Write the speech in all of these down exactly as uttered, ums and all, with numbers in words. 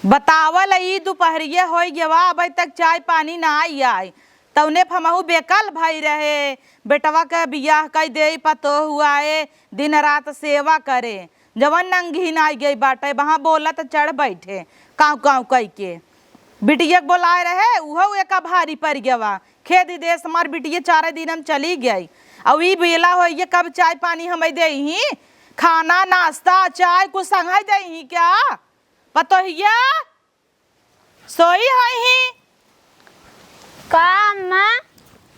बतावल ई दुपहरिये होइ गवा, अबै तक चाय पानी नाई आई। तउने हमहू बेकल भई रहे, बेटवा के बियाह कई देई, पतोह हुआए, दिन रात सेवा करे। जवन नंगही नाई गई बाटे, वहाँ बोलत चढ़ बैठे, काँव काँव कई के। बिटिया के बोलाए रहे, उहो एका भारी परि गवा। खेदी देस हमार बिटिया चारे दिन हम चली गई। अउ ई बेला होइ गए, कब चाय पानी हमें देइहीं? खाना, नाश्ता, चाय कुछ संघाई देइहीं क्या? पतोहिया, सोई हइहीं? का अम्मा?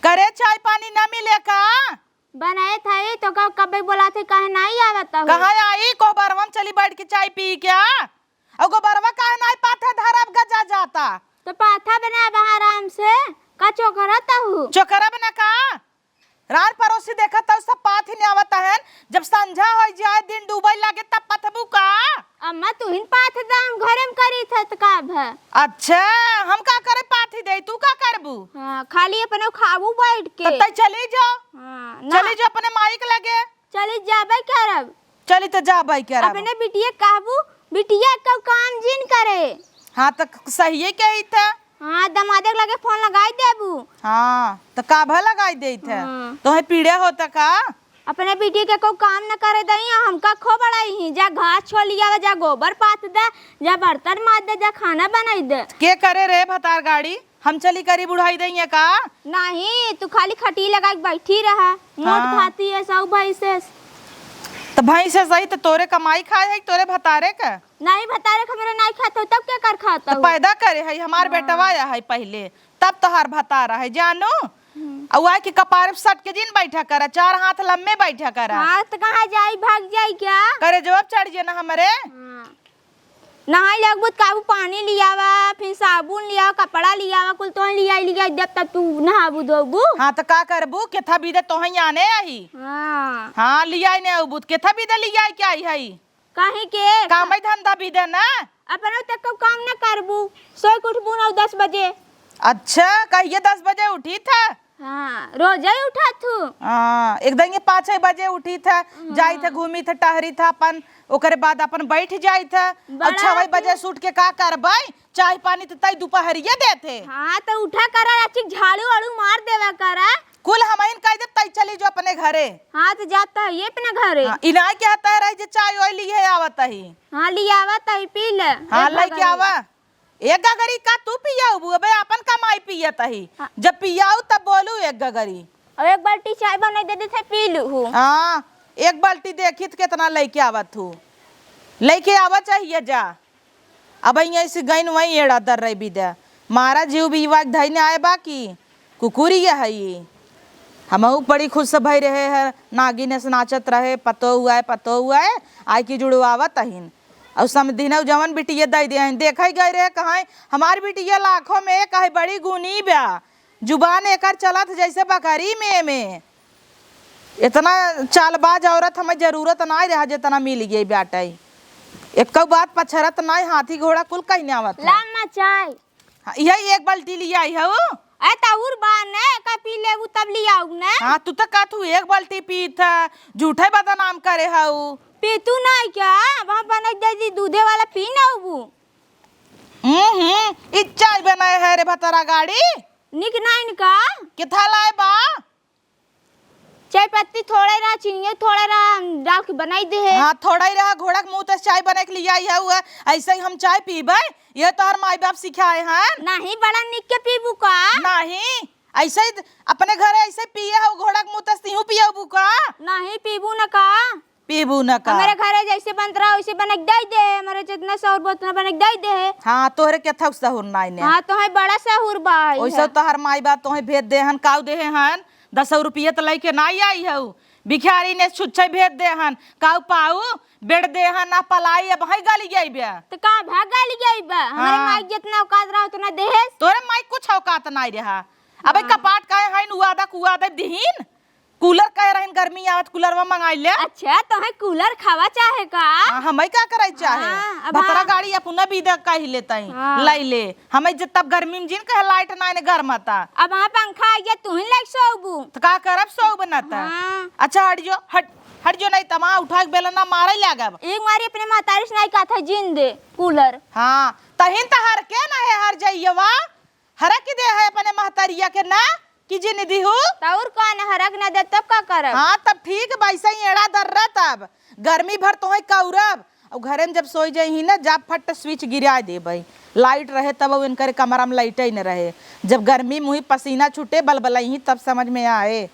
करे चाय पानी न मिले का? बनाए थाई तो का कबे बोला थे, काहे नाई आवत हो? कहाँ आई? कोहबरवन चली बैठ के चाय पी क्या? अउ गोबरवा काहे नाई पाथे धरब गजा जाता? तो पाथा बना बा आराम से, का चोकरत हू? चोकरब न का? रान परोसी देखत हऊ सब पाथ ही आवत हन। जब संझा होइ जाए, दिन डूबै लागे तब पथबू का? अम्मा तुहिन पाथ दाम घरे में करी थे त का भ? अच्छा, हम का करे पाथी दे, तू का करबू? हाँ, खाली अपने खाबू बैठ के। तो तै चली जाओ। हाँ, ना। चली जाओ अपने माई के लगे। चली जाबै करब। चली त जाबै करब। अपने बिटिया कहबू, बिटिया का काम जिन करे। हाँ, त सहिए कही था। हाँ, दमादे के लगे फोन लगाई देबू। हाँ, त का भा लगाई देत है? हाँ। तोहे पीड़े होता का? अपने बिटिया के कोई काम न करे दई, हमका खो बड़ाई ही। जा घास छोल लियावा, जा गोबर पाथ दे, जा बर्तन माज दे, जा खाना बनाई दे। के करे रे भतार गाड़ी? हम चली करी बुढ़ाई दइया का? नहीं, तू खाली खटी लगा के बैठी रहा। मोट हाँ। खाती है सौ भैंसे। त भैंसे सही त तोरे कमाई खाए है, तोरे भतारे का? नहीं, भतारे का मेरे नहीं खात हो, तब क्या कर खाता तो हो? पैदा करे है, हमार हाँ। बेटवा आया है पहले, तब तोहार भतारा है, जानू? हम्म। अउ आए के कपार पे सट के जिन बैठा करा, चार हाथ लम्बे बैठा करा। हाँ, तो कहाँ जाई, भाग जाई क्या? करे जवाब चढ़ जे ना हमरे। हाँ। नहाई लगबू त काबू पानी लियावा, फिर साबुन लियावा, कपड़ा लियावा, कुल तोहन लियाई, लियाई देब, तब तू नहाबू धोबू। हाँ, त का करबू? केथा बिदे तोहन आने आही। हाँ। हाँ, लियाई ने अबू त केथा बिदे लियाई के आई हई? काहे के? कामै धंधा बिदे ना। अपनो तक को काम न करबू, सोई के उठबू नौ दस बजे। अच्छा, कहिए दस बजे उठी था? हाँ, रोजे उठत हूँ। हाँ, एकदम ये पाँच छह बजे उठी था, हाँ। जाई था, घूमी था, टहरी था, अपन ओकरे बाद अपन बैठ जाई था। और बड़ा छह बजे उठी। सूट के का करबै? चाय पानी तो तई दुपहरिये देते। हाँ, तो उठा करा, अच्छी झाड़ू वाड़ू मार देवा करा। कुल हमहिन कह दे, तई चली जो अपने घरे। हाँ, तो जाता है ये अपने घरे। हाँ, इनाय के हता रही जे चाय ओय लिए आवत ही। हाँ, लियावा तही पी ले। हाँ, एक लेके गगरी। आवा। एक गगरी का तू पियाऊ, अबे अपन कमाई पियत ही। हाँ। जब पियाऊ तब बोलू एक गगरी। और एक बाल्टी चाय बनाई दे देते, पी लू हूँ। हाँ, एक बाल्टी देखी त कितना लेके आवत हूँ। लेके आवा चाहिए जा। अब ऐसे गइन वहीं एड़ा दर रही बिदा। मारा जीव भी वाक धई ने आए बा की कुकुरी है ई। हमहू बड़ी खुश भई रहे हैं, नागिन से नाचत रहे, पतोहू आए, पतोहू आए, आए की जुड़वावत अहिन। और समधिनऊ जवन बिटिया दई दे हैं, देखे गए रहे, कहाँ हमार बिटिया लाखों में एक है, बड़ी गुनी बा, जुबान एकर चलत जैसे बकरी में, में। इतना चालबाज औरत हमें जरूरत नाई रहा, जितना मिल गई बाटे। एक्कौ बात पछरत नाई, हाथी घोड़ा कुल कहीं आवत है। ला अम्मा चाय। हाँ, यही एक बाल्टी लियाई हऊ। ए, त अउर बा ने, का पी लेबू तब लियाऊ ने। हाँ, तू तो कहत हू एक बाल्टी पीत है, झूठे बदनाम करे हऊ। पीतू नाई क्या? अब हम बनक दे दी दूधे वाला पी ना अबू। हम्म, हम्म, ई चाय बनाए है रे भतरा गाड़ी। निक नाई न का? किथा लाए बा? चाय पत्ती थोड़े रहा, चीनियो थोड़े रहा, हम डाल के बनाई दे है। हाँ, थोड़ा ही रहा, घोड़ा के मुंह तस चाय बना के लियाई है हुआ। ऐसे ही हम चाय पीबे, ये तोहर माई बाप सिखाए हैं। नहीं, बड़ा निक के पीबू का? नहीं, ऐसे ही अपने घरे ऐसे पिए हो, घोड़ा के मुंह तस तिहू पियबू का? नहीं, पीबू न का? पीबू न का? हमरे घरे जैसे बनत रहा, वैसे बना के दे दे, हमरे जितना सहूर बा, उतना बना के दे दे। हाँ, तोहरे के थक सहूर नाई ने। हाँ, तोहे बड़ा सहूर बा, ई ओइसे है। तोहर माई बाप तोहे भेद दे हन, काऊ दे हन, दस सौ रुपया त लइके नाई आई हऊ। भिखारी ने छुच्छे भेद दे हन, काऊ पाऊ, बेड़ दे हन, ना पलाई, अब हई गली गई बे। त का भा गली गई बा? हमरे हाँ। माई जितना औकात रहा, उतना देहेस। तोरे माई कुछ औकात नाई रहा। अबे हाँ। कपाट काहे हईन, उआदा कुआदा दिहीन। कूलर कहे रहिन गर्मी आवत, कूलरवा मंगाई ले। अच्छा, तोहे कूलर खावा चाहे का? हाँ, हमई का कराई चाहे? हाँ, अब भतरा हाँ। गाड़ी अपना भी दे कही लेतई, हाँ। लाई ले। हमई जे तब गर्मी में जिन कहे लाइट ना ने गरमता। अब हाँ पंखा आई गया, तू ही लाइक सोबू। त का करब, सोब ना त। हाँ। अच्छा, हट जो, हट। हट जो, नहीं तमा उठा के बेलना मारे लागब। एक मारी अपने महतारी से नहीं कहत है, जिन दे कूलर। हाँ, तहिन त हरके न है हर जइयवा, हरक दे है अपने महतरिया के ना, कि जिन दिहू। त और कौन हरक न दे, तब का करब? हाँ, तब ठीक, वैसे ही एड़ा दर्रा तब। गर्मी भर तोहे कौरब, और घरे में जब सोई जाई ही ना, जाब फट switch गिरा देबै। Light रहे तब, वो इनकर कमरा में लाइटे न रहे। जब गर्मी मुही पसीना छूटे, बलबलाई ही, तब समझ में आए।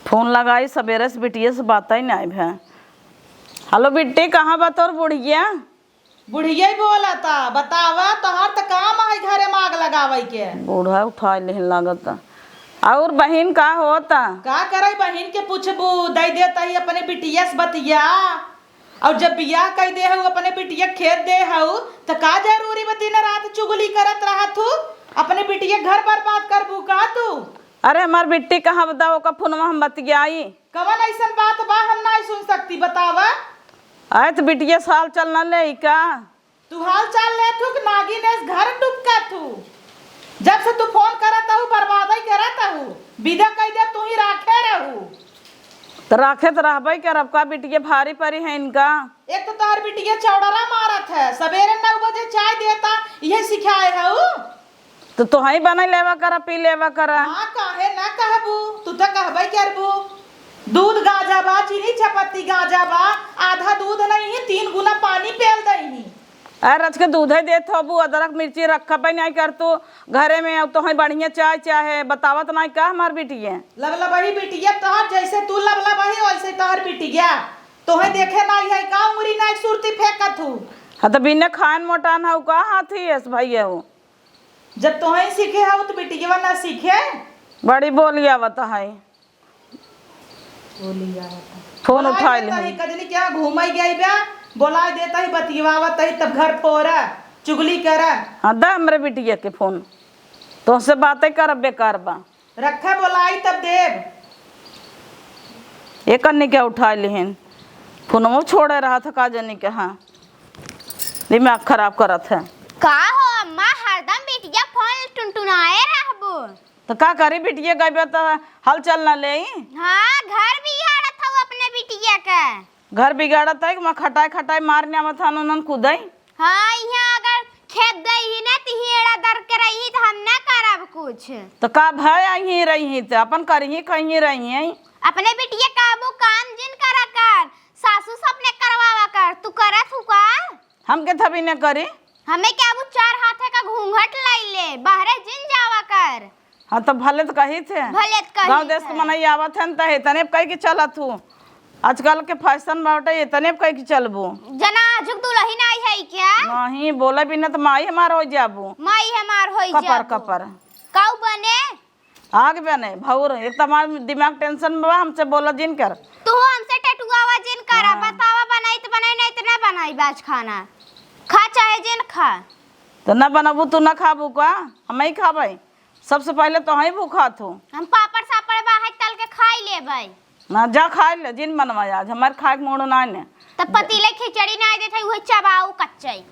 फोन लगाई, सबेरे से बिटिया से बात ही नाई भे। हेलो बिट्टी, कहाँ बा तोर बुढ़िया? बुढ़िया ही बोला था, बतावा, तोहार त काम है घरे में आग लगावे के। बूढ़ा उठा लेहन लागत। और बहिन का होता? का करे बहिन के पूछबू, दई देता ही अपने बिटिया से बतिया। और जब बियाह कई दे हऊ, अपने बिटिया खेत दे हऊ, त का जरूरी बा दिन रात चुगली करत रहत हू? अपने बिटिया घर बर्बाद करबू का तू? अरे हमार बिट्टी कहाँ बता, ओका फोनवा हम बतियाई। कवन ऐसन बात बा हम नाई सुन सकती, बतावा। आए त बिटिया से हाल चाल न ले का? तू हाल चाल लेत हू कि नागिन एस घर डुबकत हू? जब से तू फोन करत हू, बर्बादई करत हू, विदा कई दे तू ही राखे रहू। त राखे त रहबई करब का, बिटिया भारी परी है इनका। एक तो तोहर बिटिया चौड़रा मारत है, सबेरे नौ बजे चाय देता, इहे सिखाए हऊ। त तोहई बनाई लेवा करा, पी लेवा करा। हाँ, काहे ना कहबू, तू त कहबई करबू। दूध गाजा बा, चीनी चपत्ती गाजा बा, आधा दूध नहीं है, तीन गुना पानी पेल दई ही। अरे रच के दूधे देत होबू, अदरक मिर्ची रखबे नहीं कर तू घरे में, अब तोहई बढ़िया चाय चाहे बतावत नहीं का हमार बिटिया। लबलबही बिटिया तोहर, जैसे तू लबलबही वैसे तोहर बिटिया। तोहे देखे नहीं है का, उंगरी नहीं सुरती फेंकत हू। हाँ त बिना खान मोटान हऊ का हाथी एस भैया हो। जब तोहे सीखे हऊ त बिटिया ना सीखे। बड़ी बोली आवत है। बोली आवत है। फोन बोलाई उठाई देता ले। ही, कजनी क्या घूमई गई बा, बोलाई देता ही, बतियावत ही, तब घर फोरा, चुगली करा। हाँ, दा हमरे बिटिया के फोन, तोहसे बातें करब बेकार बा। रखा बोलाई तब देब। एक अन्नी के उठाई लिहिन, फोनवो छोड़े रहा था का जनी के, हाँ, दिमाग खराब करत है। का हो अम्मा, हरदम बिटिया फोन टुनटुनाए रहबू? त का करी, बिटिया गइबे त हलचल न लेई। हाँ, घर बिगाड़त हऊ अपने बिटिया के। घर बिगाड़त है कि मैं खटाई खटाई मारने आवत हन, उन्हन कूदई। हाँ, इहाँ अगर खेत गई ही ना, त इहीं एड़ा दर के रही, त हम ना करब कुछ। त का भय, अहीं रही, त अपन करही, खइही, रही। अपने बिटिया काबू काम जिन करा कर, सासू से अपने करवावा कर, तू करत हू का? हम के थबी न करी। हमें क्या वो चार हाथे का घूंघट लाई ले, बाहरे जिन जावा कर। हाँ, तो भले तो कही थे। भले तो कही गाँव देश के थे। मनई आवत हन, त एतने कही के चलत हूँ। आजकल के फैशन बाटे, एतने कही के चलबू। जना आजुक दुलही नाई है क्या? नहीं, बोले बिना तो माई हमार हो जाबू। माई हमार होई कपर, जाबू। कपर। काऊ बने? आग बने, भौर, एक तो हमार दिमाग टेंशन में बा, हमसे बोला जिन कर। तू हमसे टटुआवा जिन करा, हाँ। बतावा बनाई त बनाई, नहीं त ना बनाई बाज खाना। खा चाहे जिन खा। त ना बनाबू, तू ना खाबू का? हम ही खाबै। सबसे पहले तो ही भूखा थू। हम पापड़ सापड़ बाहर तल के खाई लेबै। ना, जा खाए ले, जिन बनवा आज, हमार खाए के मूड नाय ने। तब पतीले खिचड़ी नाय देत है, उहे चबाऊ कच्चई।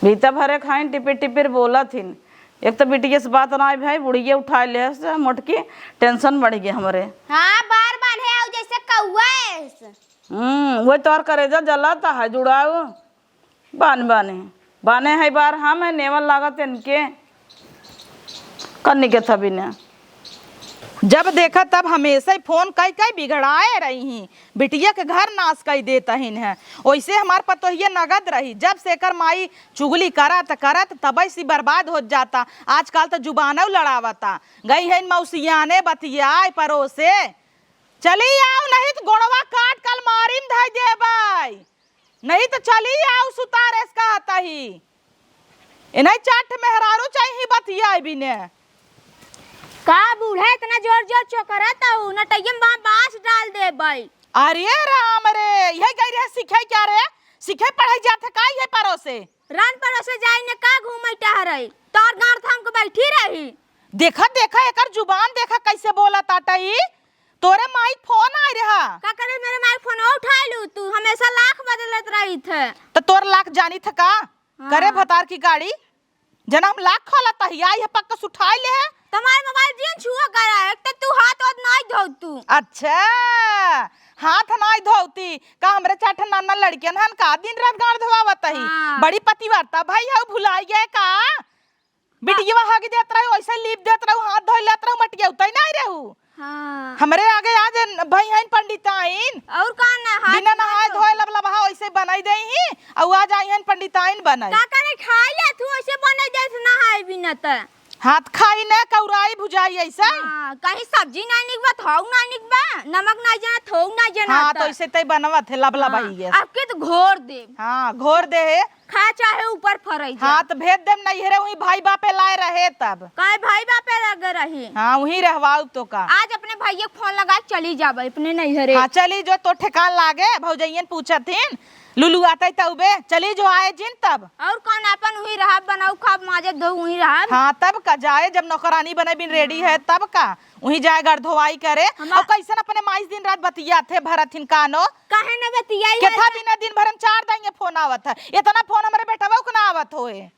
बीता भरे खाइन, टिपिर टिपिर बोलत हिन। एक तो बिटिया से बात नाय भाई, बुढ़िया उठाए ले से मोटकी, टेंशन बढ़ गई हमरे। हाँ, बार बांधे आऊ जैसे कौआ ऐस। हम्म, वही तोहर करेजा जलाता है, जुड़ाऊ। बान बाने, बाने है बार हम है, नेवल लागत इनके। कन्नी के थबी ने। जब देखा तब हमेशा ही फोन कई कई बिगड़ाए रही ही, बिटिया के घर नाश कई देत हिन है। ओइसे हमार पतोहिया नगद रही, जब से एकर माई चुगली करत करत तबई से बर्बाद होत जाता। आजकल तो जुबानौ लड़ावता। गई है मौसियाने बतियाए परोसे, चली आऊ नहीं तो गोड़वा काट कलमारी में धई देबै। नहीं त चली आऊ सुतार एस कहत ही। इन्हें चार ठे मेहरारू चाहिए बतियाए बिने। का बूढ़ा इतना जोर जोर चोकरत हऊ, नटैया में बा-, बांस डाल देबै। अरे राम रे, यही गई रहे सीखे क्या रे? सीखे पढ़ाई जात है का ये परोसे? रान परोसे जाई ने का घूमै टहरै? तोर गांड थाम के बैठी रही। देखा, देखा, एकर जुबान देखा कैसे बोलत आटई। तोरे माई फोन आय रहा। का करे, मेरे माई फोन उठा लू तू, हमेशा लाख बदलत रही थे। तो तोर लाख जानी थे का? हाँ। करे भतार की गाड़ी। जना हम लाख खोलत ही, आई है पक्का उठाई ले है। तुम्हारे मोबाइल जिन छुआ करा, एक तो तू हाथ वाथ नाई धो तू। अच्छा, हाथ नाई धोती का? हमरे चार ठे नाना लड़कियन हन का, दिन रात गाड़ धोआवत ही। हाँ। बड़ी पतिव्रता भाई हऊ, भुलाई गए का? हाँ। बिटिया हग देत रहू, ऐसे लीप देत रहू, हाथ धोई लेत रहू, मटिया उतई नाई रहू। हाँ। हमरे आगे आज न-, भई हइन पंडिताइन। और का ना, हाथ बिना नहाए धोए लबलबहा ऐसे बनाई देई ही, और आज आई हइन पंडिताइन बनाई। का करे, खाई ले तू, ऐसे बनाई दे, नहाए बिना त। हाथ खाई न कौराई भुजाई ऐसे। हाँ, कहीं सब्जी नाई निकबा, थोक नाई निकबा, नमक नाई जाना, थोक नाई जाना हाँ, त। तो ऐसे तई बनवत है, लबलबाई हाँ, है। अब के तो घोर दे। हाँ, घोर दे है। खा चाहे ऊपर फरई जा। हाँ, तो भेज देम नैहरे, वहीं भाई बापे लाए रहे तब। काहे भाई बापे लगे रही? हाँ, वहीं रहवाऊ तो का। आज अपने भैया के फोन लगा के चली जाबे अपने नैहरे। हाँ, चली जो, तो ठेकान लागे, भौजैयन पूछत हिन, लुलु आते तउबे, चली जो आए जिन तब। और कौन, अपन वहीं रहब, बनाऊ खाब, माजे धो वहीं रहब। हाँ, तब का जाए, जब नौकरानी बने बिन रेडी है, हाँ। तब का। उहीं जाए गड़ धोवाई करे। हम और कैसन अपने माई से दिन रात बतियात है, भरत हिन कानो। काहे न बतियाई केथा है? बिना दिन भर में चार दाइये फोन आवत है। इतना फोन हमरे बेटवा को ना आवत होए।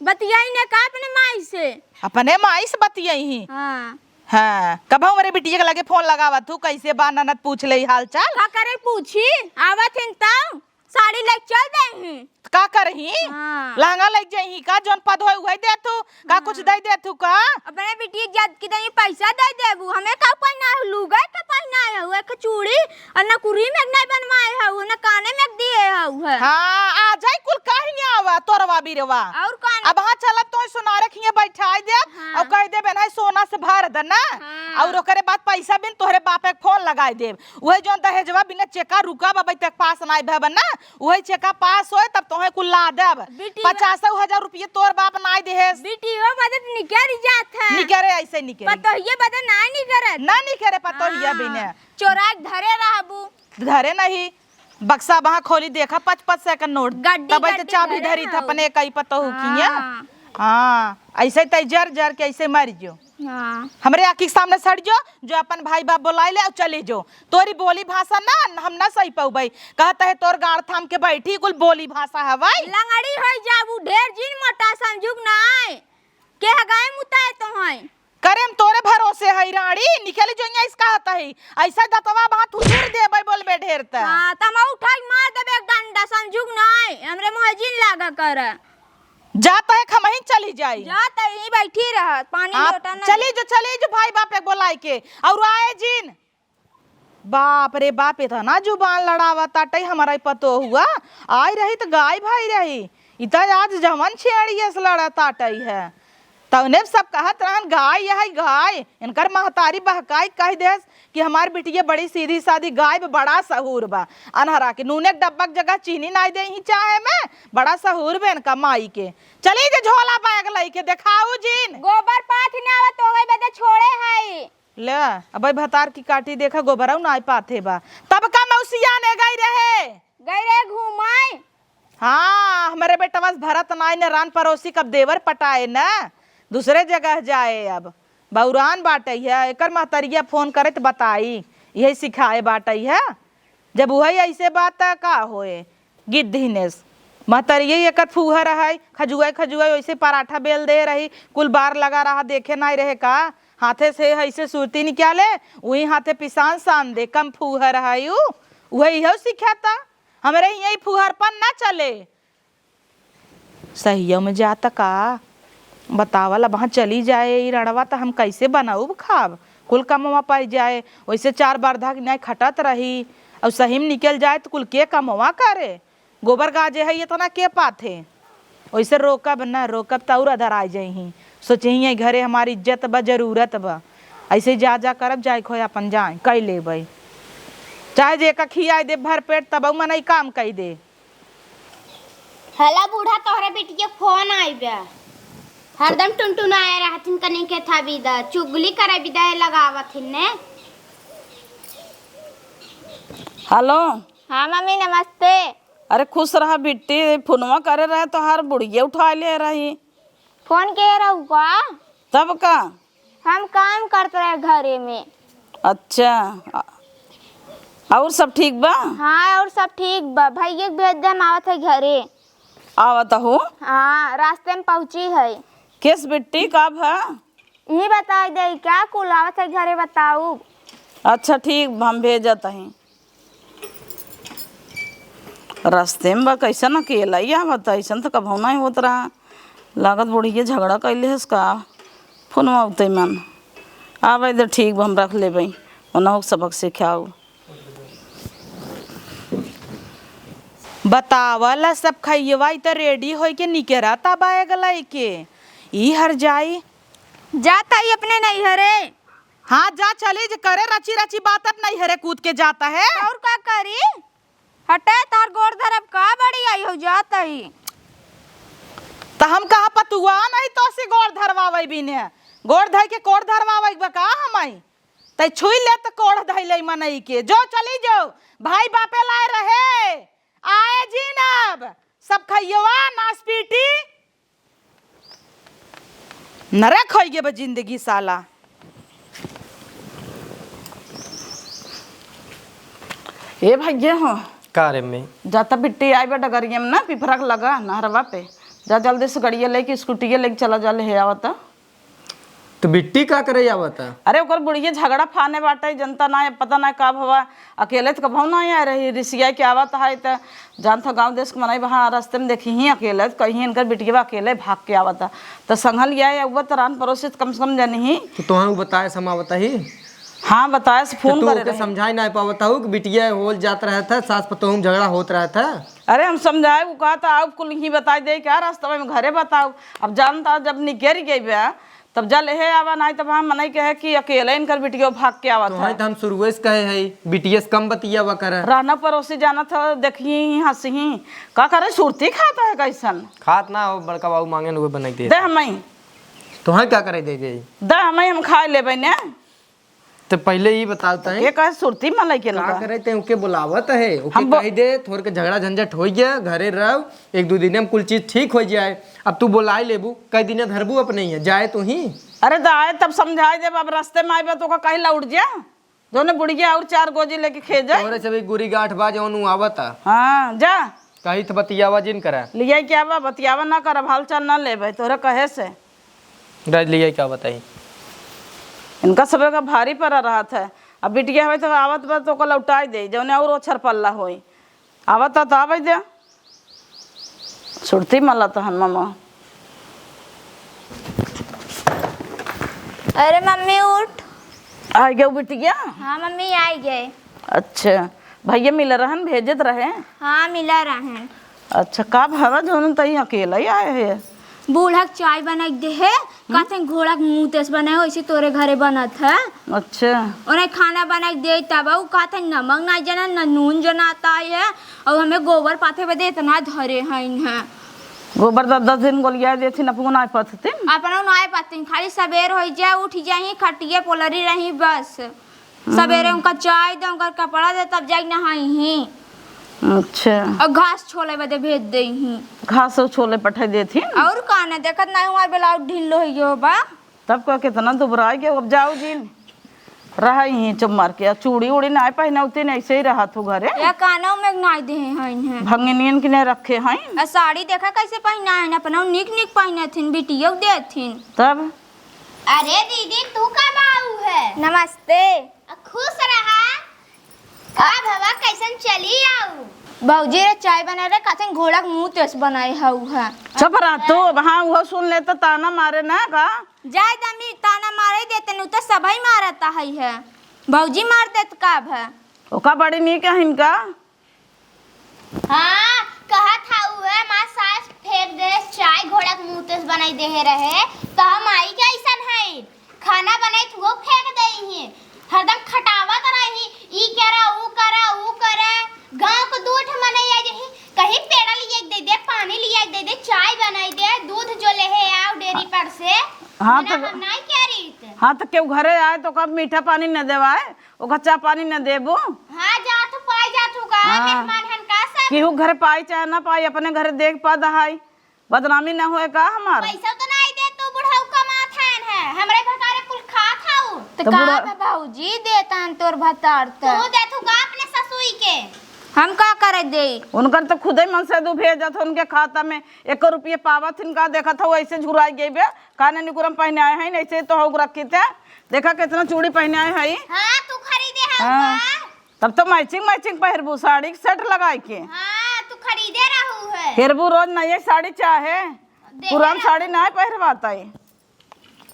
बतियाई न का अपने माई से? अपने माई से बतियाई ही। हाँ। हाँ, कब हमरे बिटिया के लगे फोन लगावत हूँ, कैसे बा ननद पूछ ले हाल चाल। का करे पूछी? आवत हिन तब। साड़ी लेके चल देही। त का करही? हाँ। लहंगा लेके जइही का? जौन पद होए उहे देथू का? हाँ। कुछ दे देथू का? अपने बिटिया के जात की दही पैसा दे देबू। हमें का पहिना है? लुगा का पहिना है? वो एक चूड़ी और न कुरी में नहीं बनवाए है, वो न काने में दिए है, वो है। हाँ, आ जाई कुल कहीं आवा तोरवा बिरवा। और काने अब हाँ चलब तो सोनारे खिए बैठाई देब हाँ। और कह देबे ना सोना से भर दे ना। हाँ। और ओकरे बाद पैसा बिन तोहरे बापे के फोन लगाई देब। उहे जौन दहेजवा बिना चेका रुका बा, अबे तक पास नाई भवन ना, उहे चेका पास होए तब तोहे कुल ला देब। बिटिया पचासो हजार रुपये तोर बाप नाई देहेस। बिटियो बदे त निकर जात है। निकरे ऐसे निकरे। पतोहिए बदे नाई निकरत। ना निकरे पतोहिया हाँ। बिना। चोरा के धरे रहबू। धरे नहीं, बक्सा वहाँ खोली देखा पाँच पाँच सौ का नोट। गड्डी, तब तो गड्डी चाबी धरे धरी था रहू। अपने कई पतोहू किया। हाँ। हाँ, ऐसे तै जर जर के ऐसे मर जो। हाँ। हमरे आँखी के सामने सड़ जो, जो अपन भाई बाप बोलाई ले और चली जो। तोरी बोली भाषा ना हम ना सही पउबई। कहत है तोर गाड़ थाम के बैठी, कुल बोली भाषा हवाई। लंगड़ी होई जाबू, ढेर जिन मोटा समझुक नाय। के हगाए मुताए तो हैं। करे हम तोरे भरोसे है रानी, निकली जो यहाँ इस कहत है। ऐसा दतवा वहाँ थुथुर देबे बोलबे ढेर त। हाँ, त हम उठाई मार देबे एक डंडा समझुक नाय। हमरे मुँह जिन लागा कर। जात है, खमहिन चली जाई। जात है, यहीं बैठी रह, पानी आप लोटा ना चली दे। जो, चली जो भाई बाप एक बोलाई के, और आए जिन। बाप रे बाप, इतना जुबान लड़ावा ताटई हमारा पतोहुआ। आई रही त गाय भाई रही, इ त आज जवन छेड़िए से लड़ा ताटई है। तउने सब कहत रहन, "गाय यही गाय।" इनकर महतारी बहकाई कह देस कि हमार बिटिया बड़ी सीधी सादी गाय बा, बड़ा सहूर बा। अनहरा के नूने के डब्बा के जगह चीनी नाई देही चाहे में, बड़ा सहूर बा इनका माई के। चली जे झोला बैग लइके देखाऊ जिन। गोबर पाथ ना आवत तो गई बदे छोड़े हई। ले, अबे भतार की काटी देखा गोबरऊ नाई पाथे बा। तब का मौसिया ने गई रहे? गई रहे घूमाए। हाँ, हमरे बेटवा से भरत नाई ने रान परोसी कब देवर पटाए न, दूसरे जगह जाए। अब बौरान बाटई है, एकर महतरिया फोन करे त बताई, यही सिखाए बाटई है। जब उहई ऐसे बात त का होए, गिद्ध हिनेस। महतरिया एकर फूहर है, खजुआई खजुआई वैसे पराठा बेल दे रही, कुल बार लगा रहा, देखे नाई रहे का? हाथे से ऐसे सुरती निकाले, उही हाथे पिसान सान दे, कम फूहर है उ, उहे इहो सिखाता। हमरे हियाँ ई फुहरपन ना चले। सहियो में जात का? बतावल, अब हाँ चली जाए ई रड़वा, त हम कैसे बनउब खाब? कुल कमवा पाई जाए, वैसे चार बरधा के नाई खटत रही, और सही में निकल जाए त कुल के कमवा करे? गोबर गाजे है इतना के पाथे? वैसे रोकब न, रोकब त और अधराई जइहीं। सोचही है घरे हमारी इज्जत बा, जरूरत बा, ऐसे जा जा करब, जाए खोए अपन जाए, कई लेबै। चाहे जे का खियाए दे भर पेट, तब मनई काम कई दे। हला बूढ़ा, तोहरे बेटी के फोन आइबे। हरदम टुनटुनाए रहथिन, कनी के था बिदा, चुगली करे बिदा लगावथिन ने। हेलो। हाँ मम्मी, नमस्ते। अरे खुश रहा बिट्टी, फोनवा करे रहे तोहार बुढ़िया उठा ले रही। फोन के रहू का? तब का? हम काम करत रहे घरे में। अच्छा, अ-, और सब ठीक बा? हाँ, और सब ठीक बा। भैया के भेज दे, हम आवत है घरे। आवत हो? हाँ, रास्ते में पहुँची है। केस बिट्टी, का भा? यही बताई दे, का कुल आवत है घरे बताऊ? अच्छा ठीक, हम भेजत हई। रस्ते में बा, कैसन अकेला ही आवत है, ऐसन तो कभौ नहीं होत रहा। लागत बुढ़िया झगड़ा कैले हस का? फोनवा उते मन। आवे दे, ठीक बा, हम रख लेबे, ओनहु के सबक सिखाऊ। बतावल सब खइयवा, ई त रेडी होई के निकरत बा एग लइके। ई हर जाई। जात हई अपने नैहरे। हाँ, जा चली, जे करे रची रची बात अब नैहरे कूद के जात है। और का करी? हटे, तार गोड़ धरब का बड़ी आई हो जात हई। त हम कहा पतुआ नहीं तो से गोड़ धरवावे बिने। गोड़ धर के कोड़ धरवावे बा का हम आई? तै छुई ले त कोड़ धइले मनई के। जो चली जो, भाई बापे लाए रहे। आए जिन अब, सब खइयवा, नास पीटी। नरक होइ गे बा जिंदगी साला। ए भैया हो। का रे अम्मी? जा त बिट्टी आई बा डगरिया में ना, पिपरा के लगा नहरवा पे। जा जल्दी से गड़िया लेके, स्कूटिया लेके चला जा, ले आवत। तो बिट्टी का करे आवत? अरे ओकर बुढ़िया झगड़ा फाने बाटे, जनता ना, पता ना का भवा। अकेले त कभौ ना आए रही, रिसिया के आवत है त जानत ह, गाँव देश के मनई बा, हाँ, रस्ते में देखी ही अकेले, त कहीं इनकर बिटिया अकेले भाग के आवत ह। त संघल या अउबा त रान परोसे त कम से कम जनी ही। तो तोहन उ बताए से हम आवत ही? हाँ, बताए से तो फोन तू करे ओके रहे। समझाई ना पावत हूँ कि बिटिया होल जात रहत है, सास पतोह में झगड़ा होत रहत है। अरे हम समझाए, उ कहा त आउ कुल ही बताई दे, क्या रास्ता में घरे बताऊ। अब जानता जब निकल गई बा, तब जा लेहे आवा, नाहीं तब हम मनई कहे कि अकेले इनकर बिटियो भाग के आवत तोहई है। त हम शुरुए से कहे हई, बिटिया से कम बतियावा करे। रहना परोसी जानत ह, देखी ही, हँसी ही। का करे, सुरती खात है कैसन? खात ना हो, बड़का बाबू मांगे न उहे बनाई दे। दे हमई। तोहई का करे दे दे? दे हमई, हम खाए लेबे ने। त पहिले ई बताओ तई। के कहे सुरती में लइके का ना करे, ते ओके बुलावत है, ओके हम ब- कह दे, थोड़ के झगड़ा झंझट होइ गया, घरे रहो, एक दो दिन में कुल चीज ठीक होइ जाए। अब तू बोलाई लेबू, कई दिन धरबू अपने ही, जाए तू ही। अरे त आए तब समझाई देब, अब रस्ते में आइबे त ओका कहीं लौट जा, जौने बुढ़िया और चार गोजी लेके खे जाए। तोहरे से भी गुरी गांठ बा, जौन उ आवता। हाँ, जा। कही त बतियावा जिन करा। लिया क्या बा, बतियावा ना करब, हाल चाल ना लेबे, तोहरे कहे से। राज लिया क्या बताई? इनका सबे का भारी पड़ा रहत है। अब बिटिया हवे त आवत बा त ओका लौटाई दे, जौने और ओछर पल्ला होई। आवत त आवे दे। सुरती मला तहन मामा। अरे मम्मी उठ। आ गयो बिटिया? हाँ मम्मी, आ गए। अच्छा, भैया मिला रहन, भेजत रहे? हाँ, मिला रहन। अच्छा, का भावा जौन तई अकेला ही आए है? बूढ़ा के चाय बना के दे है, हम्म? कहते हैं घोड़ा के मुंह तेस बने, वैसे तोरे घरे बनत है। अच्छा। उन्हें खाना बना के दे तब उ कहते हैं नमक नहीं जना, न नून जनाता है, और हमें गोबर पाथे बदे इतना धरे हैं इन्हें। गोबर दस दस दिन गोलिया देथिन, अपनो नाय पथथिन। अपनो नाय पथथिन, खाली सबेर होई जाए, उठ जाही, खटिए पोलरी रही बस। हम्म। सबेरे उनका चाय दे, उनका कपड़ा दे, तब जाके नहाई ही। अच्छा। और घास छोले बदे भेज दे ही। घास और छोले पठाई देथिन। और का ना, देखत नहीं हमार ब्लाउज ढील हो गयो बा। तब का कितना दुबराई गयो, अब जाओ जिन। रहा ही चुप मार के, आ चूड़ी उड़ी नाय पहनौती, ऐसे ही रहा तू घरे। या कानों में नाय दे हैं इन्हें। भंगिनियन के नहीं रखे हैं। आ साड़ी देखा कैसे पहना है, अपना निक निक पहने थिन, बिटियों के दे थिन। तब? अरे दीदी, तू कब आऊ है? नमस्ते। आ, खुश रहा। का भवा, कैसन चली आऊ? भौजी रे, चाय बना रे, कहते घोड़ा के मुंह तेस बनाए हऊ है। चुप रह तू, अब हाँ, वो सुन ले तो ताना मारे ना का? जाए दमी, ताना मारे देते नु तो सबही मारता है, है। भौजी मार देत का भा? ओका बड़ी नीक है इनका। हाँ, कहत हा उहे, माँ सास फेंक दे चाय, घोड़ा के मुंह तेस बनाई देहे रहे, तो हम आई के ऐसन है, खाना बनाई त वो फेंक दे ही, हरदम खटावत रही, ई करा, ऊ करा, ऊ करा, गांव के दू ठे मनई आ जही, कहीं पेड़ा लिया के दे दे, पानी लिया के दे दे, चाय बनाई दे, दूध जो लेहे आओ डेयरी पर से, हाँ मना तो हम नहीं कह रही थे। हाँ तो केहू घरे आए तो कब मीठा पानी न देवाए, ओका चाह पानी न देबो? हाँ, जात हूँ, पाई जात हूँ का? हाँ। मेहमान हन का सब? केहू घर पाई चाहे ना पाई, अपने घरे देख पा दहाई। बदनामी न होए का हमार? पैसा तो नहीं दे, तू बुढ़ऊ कमात हन है, हमरे भतारे कुल खात हऊ। तो तो का बुढ़ा बा भौजी, देता हन तोर भतार त। तू दे तू का अपने ससुई के? हम का करे देई? उनकर तो खुदे मनसेदू भेजत हो उनके खाता में, एको रुपये पावत हिन का? देखत हो ऐसे झुराई गई बे, काने निकुरम पहिने आए हैं, ऐसे तो हो रखी थे। देखा कितना चूड़ी पहिने आए हैं। हाँ, तू खरीदे है हाँ। का? तब तो matching matching पहिरबू, साड़ी के set लगाई के। हाँ, तू खरीदे रहू है। फिर वो रोज नई साड़ी चाहे। देखे पुरान रहू। साड़ी ना पहिरवाता है।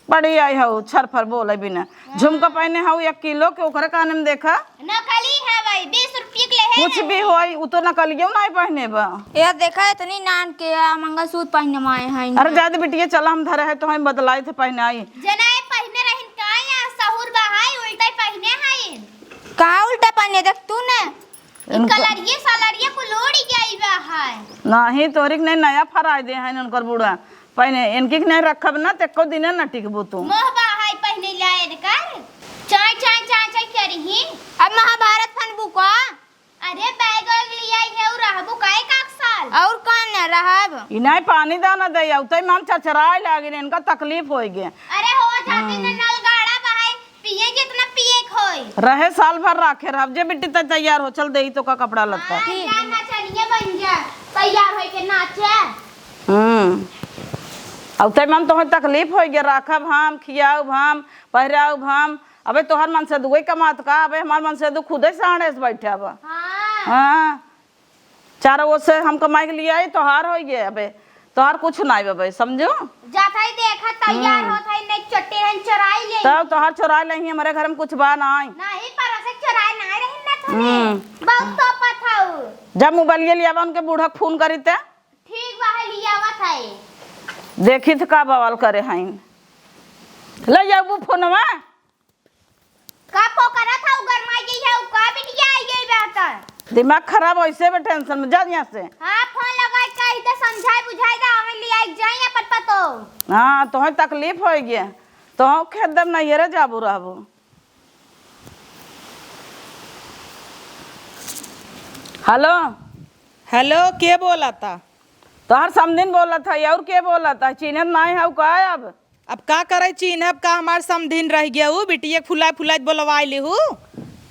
बड़ी आई हऊ, छरफर बोले बिना। हाँ। झुमका पहिने हऊ एक किलो के, ओकरे काने में देखा। नकली है भाई, बीस रुपये के ले है कुछ ना। भी होई, उ तो नकलियो ना पहिने बा। ये देखा, इतनी नान के आ, मंगलसूत्र पहिने में आए हैं। अरे जादे बिटिया, चला हम धरे है तो हम बदलाई थे पहिनाई। जनाए पहिने रहिन का या सहुर बहाई उल्टा पहिने है। कहाँ उल्टा पहिने, देख तू ने। इनका कलरिये सलरिये को लोड़ी गई बा है। नहीं, तोहरी के नहीं नया फराई दे हैं उनकर बूढ़ा। पहिने इनकी के नहीं रखब ना, ते एको दिने न टिकबू तू। मोह बा है पहिने लाए कर। चाय, चाय, चाय, चाय करिही। अब महाभारत फनबू का? अरे बैग वैग ले आई है, उ रहबू का एक आध साल? और का न रहब? ई नहीं पानी दाना दे, अउते मन चरचराए लागिन, इनका तकलीफ होई गे। अरे हो जाती न हम्म। नलगाड़ा बहाई, पिए जितना पिए के होई। रहे साल भर राखे रहब, जे बिट्टी तै तैयार हो, चल देई तो का कपड़ा लत्ता। हाँ, ठीक। जा नचनिया बन जा, तैयार होई के नाचे। हम्म। अउते मन तोहे तकलीफ होई गे, राखब हम, खियाउब हम, पहिराउब हम। अबे तोहर मनसेदुए कमात का, अबे हमार मनसेदू खुदे साँड़े से बैठा बा। हाँ। हाँ। चारों ओर से हम कमाई के लिए आई, तोहार होई गे, अबे तोहार कुछ नाई बबे, समझू? जात हई देखत तैयार हम्म। होत हई, नहीं चट्टे रहन चोराई ले। तब तोहार चोराई लेही, हमरे घर में कुछ बा नाई। नहीं, पर उसे चोराई नाई रही ना थोड़े। हम्म। बहुत तोपत हऊ। जब मोबाइलिया लियावा उनके बूढ़ा के फोन करी ते। ठीक बा, है लियावत है। देखी त का बवाल करे हईन। ले जाबू फोनवा। का पोकरा था, उ गरमाई गई है, उ का बिटिया आई गई बा त? दिमाग खराब ऐसे में tension में, जा यहाँ से। हाँ, फोन लगाई, कही दे, समझाई बुझाई दे, हमें ले आई जाई अपन पतो। हाँ, तोहे तकलीफ होई गया, तोहे खेत दम नैहरे जाबू रहबू। हेलो। हेलो, के बोला था? तोहर समधिन बोलत है, और के बोलत है? चिन्हत नाई हऊ का अब? अब का करे, चिन्हब का, हमार समधिन रह गया हू, बिटिया के फुलाए फुलाए बोलवाए ले हू।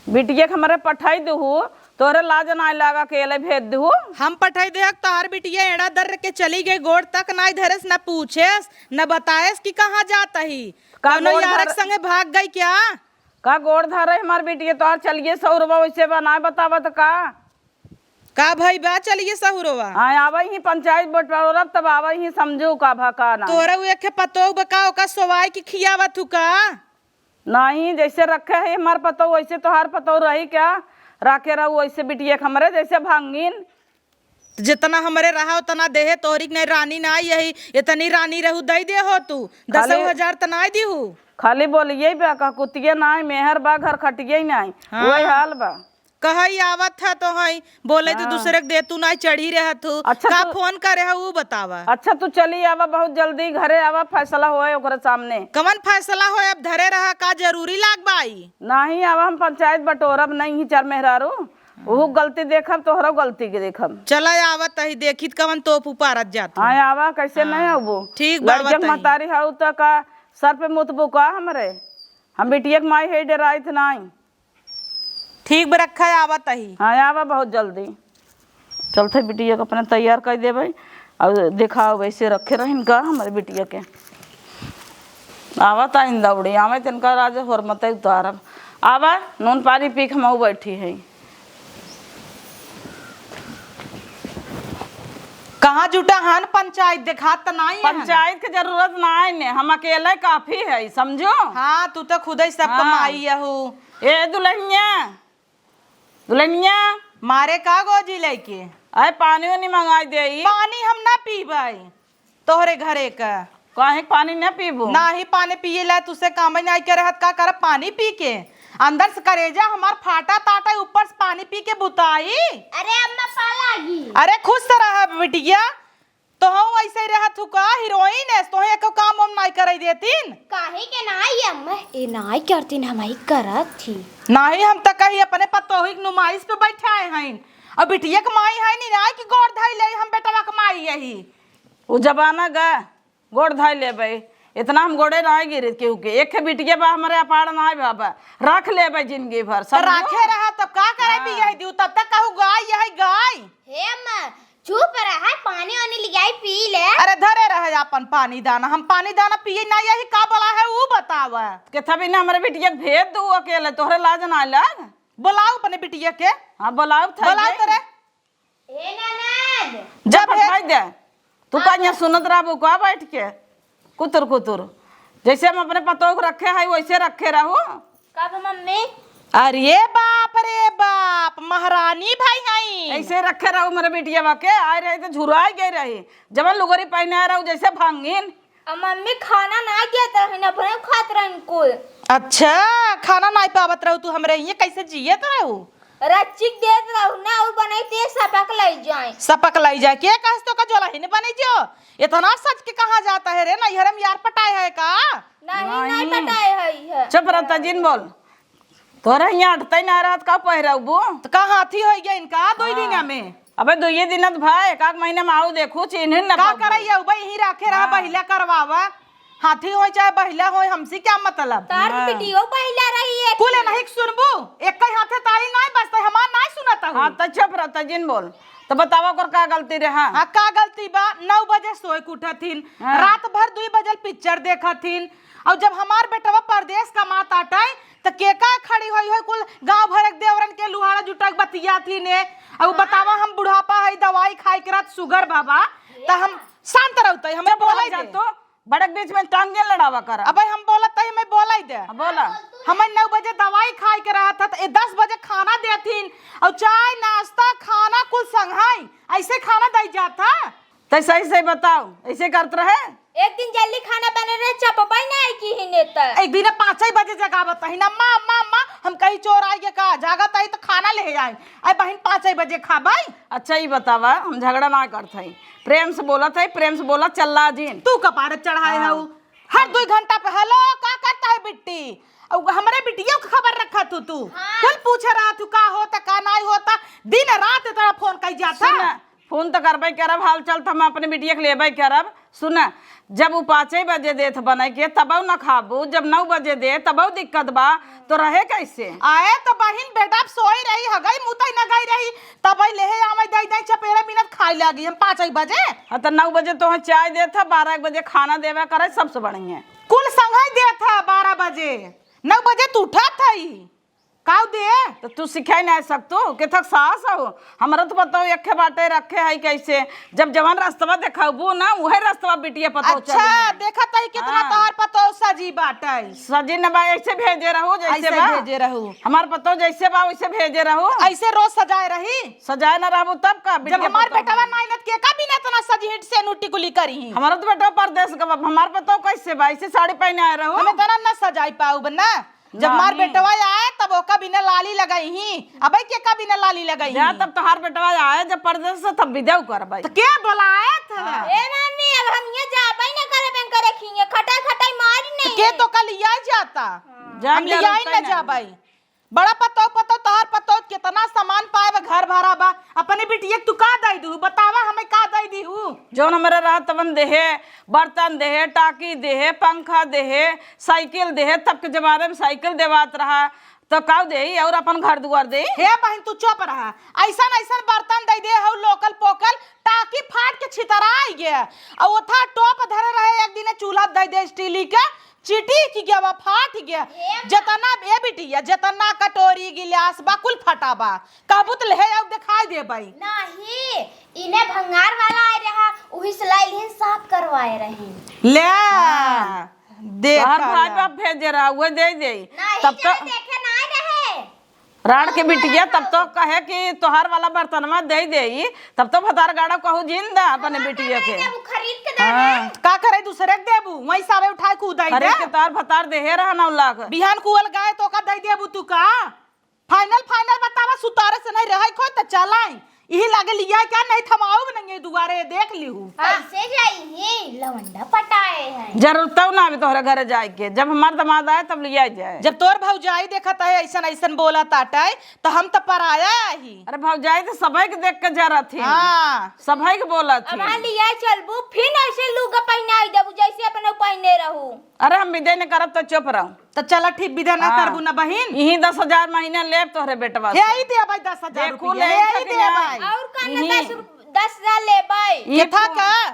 बिटिया के हमरे पठाई दे हू, तोहरे लाज नाई लागा, अकेले भेज दे हू। हम पठाई दे हक, तोहर बिटिया एड़ा दर्र के चली गई, गोड़ तक नाई धरेस, न पूछेस, न बताएस कि कहाँ जात ही। का कौनो गोड़ यारक धर- संगे भाग गई क्या? का गोड़ धरे हमार बिटिया, तोहर चलिए सहुरवा वैसे बनाए बतावत का? का भई बा, चलिए सहुरवा। हाँ, आवै ही पंचायत बटोरब, तब आवै ही समझू का भा का ना। तोरा उ एक पतोह बा का, ओका सोवाई के खियावत हू का? नहीं, जैसे रखे है हमार पतोह, वैसे तोहार पतोह रही क्या? राखे रहू वैसे बिटिया के हमरे जैसे भांगिन। जितना हमरे रहा उतना देहे, तोहरी के नहीं रानी ना आई यही, इतनी रानी रहू दई दे हो तू, दसो खाली हजार त नाई दी हू। खाली बोलिए बा का कुतिये नाई, मेहर बा घर खटिये नाई, हाँ। वही हाल बा। कहई आवत है तो हई, बोले तो हाँ। दूसरे के दे तू नाई चढ़ी रहत हू। अच्छा का तू फोन करे है ऊ बतावा। अच्छा तू चली आवा बहुत जल्दी घरे आवा, फैसला होए ओकरे सामने। कवन फैसला होए, अब धरे रहा का जरूरी लाग बाई? नहीं आवा, हम पंचायत बटोरब नहीं ही चार मेहरारू, ओहू गलती देखब तोहरो गलती के देखब। चला आवत ही देखी त कवन तोप उपारत जात हू। हाँ आवा, कैसे हाँ। नहीं आबू? ठीक बा, लड़के के बताई। महतारी हऊ त का सर पे मुतबू का हमरे? हम बिटिया के माई है, डराइत नाई। ठीक बा, रखा, आवत ही। हाँ, आवा बहुत जल्दी। चलते बिटिया के अपने तैयार कर देबै। और देखा, वैसे रखे रहिन का हमारे बिटिया के। आवत आइन दौड़ी, आवे तिनका राज होरमते उतारब। आवा, नून पानी पी के हमहू बैठी है। कहाँ जुटा हन पंचायत, देखात त नाई हन। पंचायत के जरूरत नाई ने, हम अकेले काफी है, समझो? हाँ, तू तो खुदे सब हाँ। कमाई हू। ए दुल्हनिया, दुल्हनिया। मारे का गोजी लेके? आए पानी वानी मंगाई दे ई। पानी हम ना पीबै तोहरे घरे का। काहे के पानी ना पीबू? नाही पानी पिए ला तुसे काम नहीं के रहत, का करब पानी पी के? अंदर से करेजा हमार फाटा ताटा, ऊपर से पानी पी के बुताई। अरे अम्मा पा लागी। अरे खुश से रह बिटिया। तोहू ऐसे ही रहत हू का हीरोइन है, तोहे एको काम हम नाई करे देतीन। काहे के नाई अम्मा, ए नाई करतीन, हम ही करत थी। नाही हम त कही अपने पतोही के नुमाइश पे बैठाए हईन। और बिटिया के माई है नी नाई की गोड़ धई ले हम बेटवा के माई यही। उ जमाना गा, गोड़ धई लेबै। इतना हम गोड़े नाहीं गिरे केहू के। एक बिटिया बा हमरे अपार नाहीं बाबा, रख लेबे जिंदगी भर, तो समझो? रखे रहा, तब का करे हाँ। पिए दियो, तब तक कहू गाय, यही गाय। हे अम्मा, चुप रह, पानी वानी लियाई पी ले। अरे धरे रहे आपन पानी दाना, हम पानी दाना पिए ना, यही का बोला है ऊ बतावा। केथा बिना हमरे बिटिया के भेज दू अकेले, तोहरे लाज ना लग? बोलाओ अपने बिटिया के। हाँ, बोलाओ, थाई बोलाओ दे। तोरे। ए ननद। जब जब है पठाई दे। तू हाँ। का यहाँ सुनत रहबू का बैठ के? कुतुर कुतुर। जैसे हम अपने पतोह के रखे हैं, वैसे रखे रहू। कब मम्मी? अरे बाप रे बाप, महारानी भाई हई। ऐसे रखे रहू मेरे बिटिया के, आए रहे तो झुराई गए रही। जवन लुगरी पहने आए रहू जैसे भंगिन। अब मम्मी खाना ना देत रही ना, अपने खात रही कुल। अच्छा, खाना ना पावत रहू तू हमरे, ये कैसे जियत रहू? रच्चिक देत रहू ना, उ बनैते सपक लई जाए। सपक लई जाए? के कहस तो का जोला ही नहीं बनै जो? इतना सज के कहाँ जाता है रे? नैहर में यार पटाए है का? नहीं, नहीं नहीं। पटाए है, है। चुप रह, तजिन बोल। तोरा हियाँ अटतै ना रहत का पहिरबू? तो का हाथी होइ गया इनका दो ही हाँ। दिना में? अबे दुइये दिन त भा, एक आध महीना में आऊ देखू, चिन्हिन न का पाबू। करैया, उबे यहीं राखे रहा, हाँ। बहिला करवावा। हाथी होय चाहे बहिला होय, हमसे क्या मतलब? तार हाँ। बिटियो बहिला रही है कुल कि? नहीं सुनबू, एक ही हाथे ताली नहीं बजता, हमार नहीं सुनत हूँ। हाँ, त चुप रह, त जिन बोल। त बतावा ओकर का गलती रहा? हाँ, का गलती बा? नौ बजे सोए के उठथिन, हाँ। रात भर दुई बजल पिक्चर देखथिन, और जब हमार बेटवा परदेस कमात आटै, त के का खड़ी होई होई कुल गाँव भर एक देवरन के लुहाड़ा जुटा के बतियाथिन है। और हाँ। बतावा हम बुढ़ापा है, दवाई खाए के रहत सुगर बाबा, त हम शांत रहतै, हमें चुप रह बोलै जा दे। तू। बड़क बीच में टांगे लड़ावा करा। अबे हम बोलत तही मैं बोलाई दे। हाँ, बोला। हमें नौ बजे दवाई खाए के रहत है, त ए दस बजे खाना देथिन, और चाय, नाश्ता, खाना कुल संघाई, ऐसे खाना दई जात है। तै सही सही बताओ, ऐसे करत रहे? एक दिन जल्दी खाना बने रहे, चपबै ना आई की ही ने त। एक दिन पाँच बजे जगावत ही ना, "माँ, माँ, माँ," हम कही, "चोर आई गे का? जागत आई त खाना ले आई।" आई बहिन, पाँच बजे खाबै। अच्छा, ई बतावा, हम झगड़ा ना करत हई, प्रेम से बोलत हई, प्रेम से बोला, चल्ला जिन। तू कपार चढ़ाए हाँ। हऊ, हर दुई घंटा पे, "हेलो, का करता है बिट्टी?" और हमरे बिटियों की खबर रखत हू तू। हाँ। कुल पूछे रहत हू, का होता, का नाई होता, दिन रात इतना फोन कई जाता। सुन, फोन तो करबै करब, हाल चाल तो हम अपने बिटिया के लेबै करब। सुन, जब उ पाँचे बजे देत बनै के, तबौ न खाबू, जब नौ बजे दे, तबौ दिक्कत बा, तो रहे कैसे? आए तो बहिन बेटा अब सोई रही, हगई मुतई न गई रही, तबै लेहे आवै दई दई चपेरा बिनत खाए लागी हम पाँच बजे। हाँ, तो नौ बजे तोहे चाय देत ह, बारह एक बजे खाना देवे करे, सबसे बढ़िया। कुल संघई देत ह बारह बजे, नौ बजे तू उठत हई। काऊ दे? तो तू सिखाई ना सकतू, केथक सास हो? हमरा तो पतोह एक्खे बाटे रखे है कैसे, जब जवन रस्तवा देखबू ना, उहे रस्तवा बिटिया पतोह अच्छा, चली। देखत हई कितना हाँ। तोहार पतोह सजी बाटे। सजी न बा, ऐसे भेजे रहू, जैसे ऐसे बा। भेजे रहू। हमार पतोह जैसे बा, वैसे भेजे रहू। ऐसे रोज सजाए रही? सजाए ना रहबू तब का, जब बिटिया हमार पतोह बेटवा बा। ना आइल त के का बिना इतना सजी हिट से नू टिकुली करी? हमारा तो बेटवा परदेस का बा, हमार पतोह कैसे बा, ऐसे साड़ी पहने आए रहू? हम इतना ना सजाई पाउब ना। जब हमार नहीं। बेटवा आए, तब ओका बिना लाली लगई ही। अबे के का बिना लाली लगई जा, ही? तब तोहार बेटवा आए, जब परदेस से, तब विदा करबै। तो के बोलाए था? हाँ। ए नानी, अब हम ये जाबै न करब, एनकर रखिए, खटाई खटाई मारी तो नहीं के है। तो कल लिया जाता? हाँ। जा, हम जा, लिया ही रुकतै न नहीं। जाबै। बड़ा पतोह, पतोह, तोहार पतोह, कितना सामान पाए बा, घर भरा बा। अपने बिटिया के तू का दई दू? बतावा, हमें का दई दीहू? जौन हमरे रहा, तवन देहे, बर्तन देहे, टाकी देहे, पंखा देहे, साइकिल देहे, तब के जमाने में साइकिल देवात रहा, तो काऊ देई और अपन घर दुआर देई? हे बहिन, तू चुप रहा। ऐसन ऐसन बर्तन दई दे हऊ, लोकल पोकल, टाकी फाट के छितराई गे। और ओथा टोप धरे रहे, एक दिन चूल्हा दई दे स्टील के, चिटिक गया बा, फाट गया। हे माँ। जतना, ए बिटिया, जतना कटोरी गिलास बा, कुल फटा बा। कहबू त लेहे आउ, देखाई देबै। नाही, इने भंगार वाला आए रहा, उही से लाइल ही, साफ करवाए रही। ले, हाँ। देखा तोहर भाई ले। बाप भेजे रहा, उहे दे दे। नाही, तब तो देखे ना आए रहे। राड़ के बिटिया तब तो कहे कि तोहार वाला बर्तनवा दे देई, तब तो भतार गाड़ा कहू जिन दा अपने बिटिया के। जब खरीद के दे दे। हाँ। का करे, दूसरे के देबू, वहीं सारे उठाए कूदाई दे। खरीद के तोहार भतार देहे रहा नौ लाख। बिहान कुअल गाय तो का दे देबू तू का? फाइनल, फाइनल बतावा, सुतारे से नहीं रहे खोई त चलाई। इही लागे लिया क्या, नहीं थमाऊ भी नहीं दुआरे, देख लिहू। कैसे जाई ही? लवंडा पटाए हैं। जरूरत ना अभी तोहरे घरे जाए के, जब हमार दामाद आए तब लिया जाए। जब तोर भौजाई देखत है ऐसन ऐसन बोलत आटे, तो हम तो पराया ही। अरे भौजाई तो सबै के देख के जरत ही। हाँ। सबै के बोलत अब ही। हाँ लिया चलबू, फिर ऐसे लुगा पहनाई देबू जैसे अपने पहने रहू। अरे हम विदे न करब तो चुप रहू। तो चला ठीक, विदे ना हाँ। करबू ना बहिन। यही दस हजार महीने लेब तोहरे बेटवा हे से। आई दे भाई दस हजार देखू रुपया, ले हे आई सकी दे ना। भाई। और का ना यही दस रु-, दस हजार लेबै। ये केथा फूल। का?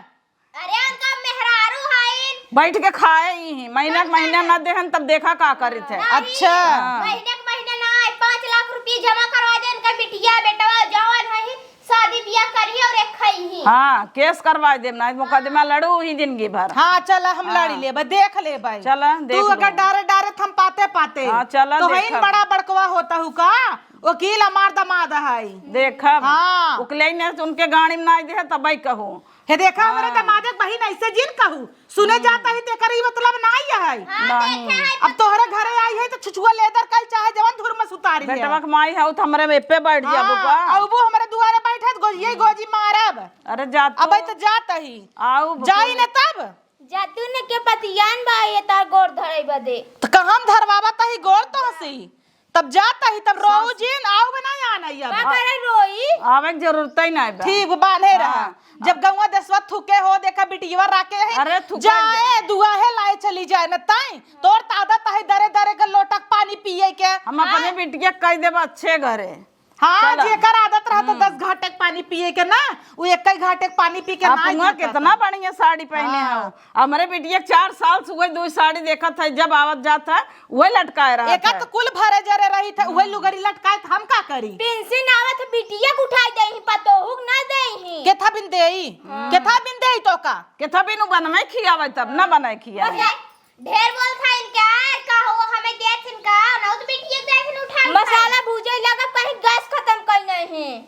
अरे उनका मेहरारू हईन। बैठ के खाए ही, महीना के महीना ना देहन तब देखा का करित है। नहीं, अच्छा। हाँ। महीने के महीने ना आए, पाँच लाख रुपया जमा करवा दे इनका बिटिया बेटवा जवन है, शादी बियाह करिए और एक खाई ही। हाँ, केस करवा देम ना, मुकदमा हाँ। लड़ू ही जिंदगी भर। हाँ, चला हम हाँ। लड़ी लेबे, देख लेबे। चला, देख तू अगर लो। डारे डारे थम पाते पाते, हाँ, चला तो हईन देखब। बड़ा बड़कवा होता हूँ का, वकील हमार दामाद है। देखब। हाँ। उकले ने उनके गाड़ी में ना दे तबै कहू। हे देखा, हमरे हाँ। दामाद के बहिन ऐसे जिन कहू, सुने हम्म। जाता ही तेकर ई मतलब नाई है। हाँ, नहीं। देखे है अब तोहरे घरे आई है तो छुछुआ लेदर कल चाहे जवन धुर में सुतारी है। बेटवा के माई है तो हमरे में पे बैठ जाबू हाँ, का? अब वो हमरे दुआरे बैठत गोजिये गोजी मारब। अरे जा तू। अबै तो जात ही। आऊ जाई न तब। जा तू न के पतियान बा ये तार गोड़ धरे बदे। तो कहम धरवावा तही गोड़ तो हंसी। तब जात ही, तब रोऊ सास- जिन, आऊ बना आना ही अब। का करे रोई? आवे के जरूरत ही ना बा। ठीक बान्हे रहा। हाँ। जब गौवा देसवा थूके हो, देखा बिटियवा राके है। अरे थूके जाए, दे। दुआ है लाए चली जाए न ताई। तोर त आदत है दरे दरे के लोटक पानी पिए के। हम अपने हाँ। बिटिया के कह देब अच्छे घरे। हाँ, चला। जेकर आदत रहा तो हम्म। दस घाटे के पानी पिए के ना, उ एक ही घाटे के पानी पी के ना अपना जीता कितना था। बढ़िया साड़ी पहने हाँ। हो। हमरे बिटिया के चार साल से वही दो साड़ी देखत है, जब आवत जात है, वही लटकाए रहत एका है। तो कुल भरे जरे रही थे, वही हम्म। लुगरी लटकाए थे, हम का करी? पेंशन आवत है, बिटिया के उठाई देही, पतोहू के ना देही। केथा बिन देई? हाँ। केथा बिन देई तो का? केथा बिन उ बनवे खियावे तब, ना बनाए खियावे। बस ढेर बोल था इनका, का हो हमें देत इनका, नौत बिटिया देत इन उठा उठा। मसाला भूजे लगा कहीं गैस खतम कई नहीं।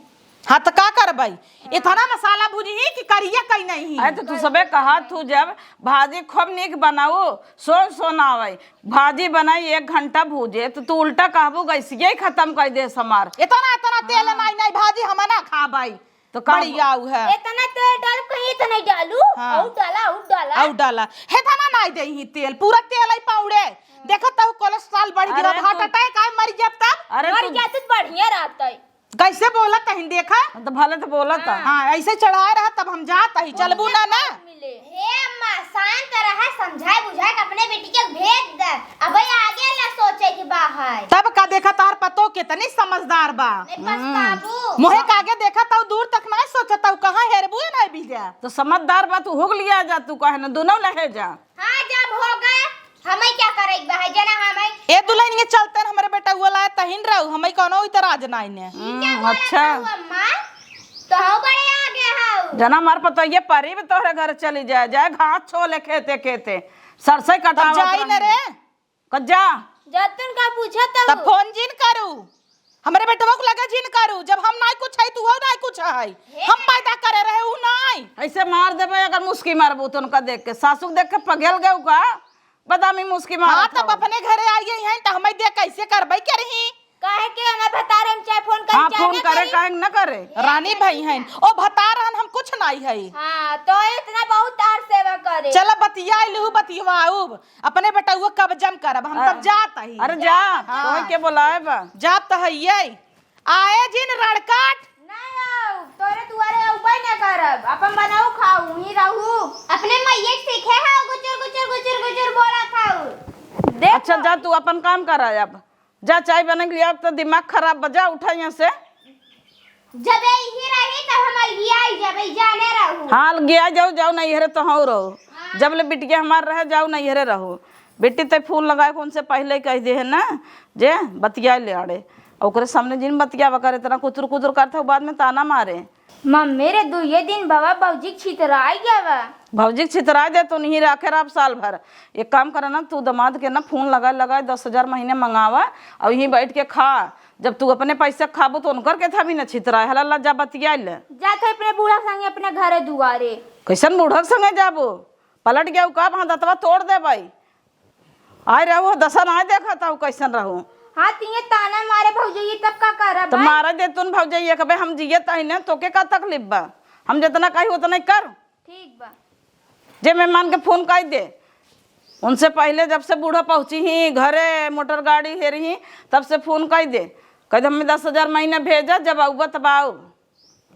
हाँ, तो का करबै? इतना मसाला भूजी ही कि करिया कई नहीं। अरे, तो तू सबे कहा, तू जब भाजी खूब नीक बनाऊ, सोन सोन आवे, भाजी बनाई, एक घंटा भूजे, तो तू उल्टा कहबू, "गैसिया ही खतम कर दे हमार।" इतना, इतना तेल हाँ। नहीं, नहीं, भाजी हम ना खाबै। तो का बढ़िया उ है। इतना तेल डाल, कहीं इतना ही डालू, हाँ। और डाला, और डाला। और डाला। हे थाना नहीं दे ही तेल, पूरा तेल ही पाउडे। देखत हूँ कोलेस्ट्रॉल बढ़ गया, अरे हार्ट तू अटैक आए, मर जाब तब। अरे मर तू जात तो बढ़िया रहत है। कैसे बोलत है, देखा? तो भले तो बोलत है। हाँ, ऐसे चढ़ाए रहा, तब हम जात ही, चलबू ना, ना। मिले। हे अम्मा, शांत रहा, समझाए बुझाए के अपने बेटी के भेज दे। अबे आगे ला सोचे के बा है। तब का देखा, तार पतो कितनी समझदार बा। नहीं पछताबू। मोहे का आगे देखा, तू दूर तक ना सोचत हूँ, कहाँ हेरबू है ना बीजा। तो समझदार बा, तू होग लिया जा, तू कहे ना, दोनों लहे जा। हाँ, जब हो गए, हमें क्या करे के बा है, जना हमें। ए दुल्हन के चलते न हमरे बेटा हुआ लाए तहिन रहू, हमें कौनो इतराज नाई ने। ई क्या हम्म, बोला अच्छा। था वो अम्मा? तो हम बड़े आ गए हो। जना मार पता ये परी भी तोहरे घर चली जाए, जाए घास छोले खेते खेते, सरसों तब कटावत जाई न रहनी। रे। कब जा? जतन का पूछा तब तब। फोन जिन करू, हमरे बेटवा को लगे जिन करू, जब हम नाई कुछ है, तू हो नाई कुछ है, हे हम पैदा करे रहे, उ नाई। ऐसे मार देबे, अगर मुस्की मारबू तो उनका देख के, सासू के देख के पगल गए का? बदामी मुस्की मारत हाँ, तब हऊ। अपने घरे आई गई हैं, तो हमें देख कैसे करबै के रही? काहे के हमार भतार हम चाहे फोन करी, हाँ, चाहे फोन ना करे, करी। काहे न करे? रानी भाई हैं, ओ भतार हन, हम कुछ नाई है। हाँ, तो इतना बहुत तार सेवा करे। चला बतिया लिहू, बतियाऊ, अपने बेटउआ कब्जा में करब, हम अरे, तब जात ही। अरे जा, हाँ। तोहे के बोलाए बा? जात है ये। आए जिन रड़काट। नहीं आऊ, तोरे दुआरे अउबे न करब। अपन बनाऊ खाऊ, ही रहू। अपने मइये के सीखे है, गुचुर, गुचुर, गुचुर, गुचुर बोला खाऊ। देख अच्छा, जा तू अपन काम करा अब। जा चाय बना के लिया, अब तो दिमाग खराब बा, जा उठा यहाँ से। जब यही रही तब हम अलगिया ही जब जाने रहू। हाँ, अलगिया जाऊ, जाऊ नैहरे तो हऊ रहो। हाँ। जब ले बिटिया हमार रहे, जाऊ नैहरे रहो। बेटी ते फोन लगाए, कौन से पहले कह दे है ना, जे बतिया ले आड़े। ओकरे सामने जिन बतियावा करे, इतना कुतुर कुतुर करत हो, बाद में ताना मारे। मम्मी रे, दुइये दिन बाबा भौजी के छितराई गया बा। भौजी के छितराई दे तो नहीं राखे रहा साल भर। एक काम करा ना, तू दामाद के ना फोन लगाए लगाए दस हजार महीने मंगावा और यहीं बैठ के खा। जब तू अपने पैसे खाबू तो उनकर के था भी ना छितराए। हला ला जा बतिया ले। जात है अपने बूढ़ा संगे अपने घरे दुआरे। कैसन बूढ़ा के संगे जाबू? पलट गया का, वहाँ दतवा तोड़ दे भाई। आए रहू, दसा ना देखत हऊ, कैसन रहू। हाँ, तिहे ताना मारे भौजइया, तब का करब तो भाई? मारे दे तुन भौजइया, कबे हम जियत हई ना, तोके का तकलीफ बा? हम जितना कही उतना ही कर। ठीक बा। जे मेहमान के फोन कइ दे, उनसे पहिले जब से बूढ़ा पहुँची ही घरे, मोटर गाड़ी हेरी ही, तब से फोन कइ दे, कह दे, "हमें दस हजार महीना भेजा, जब आउबा तब आउब।"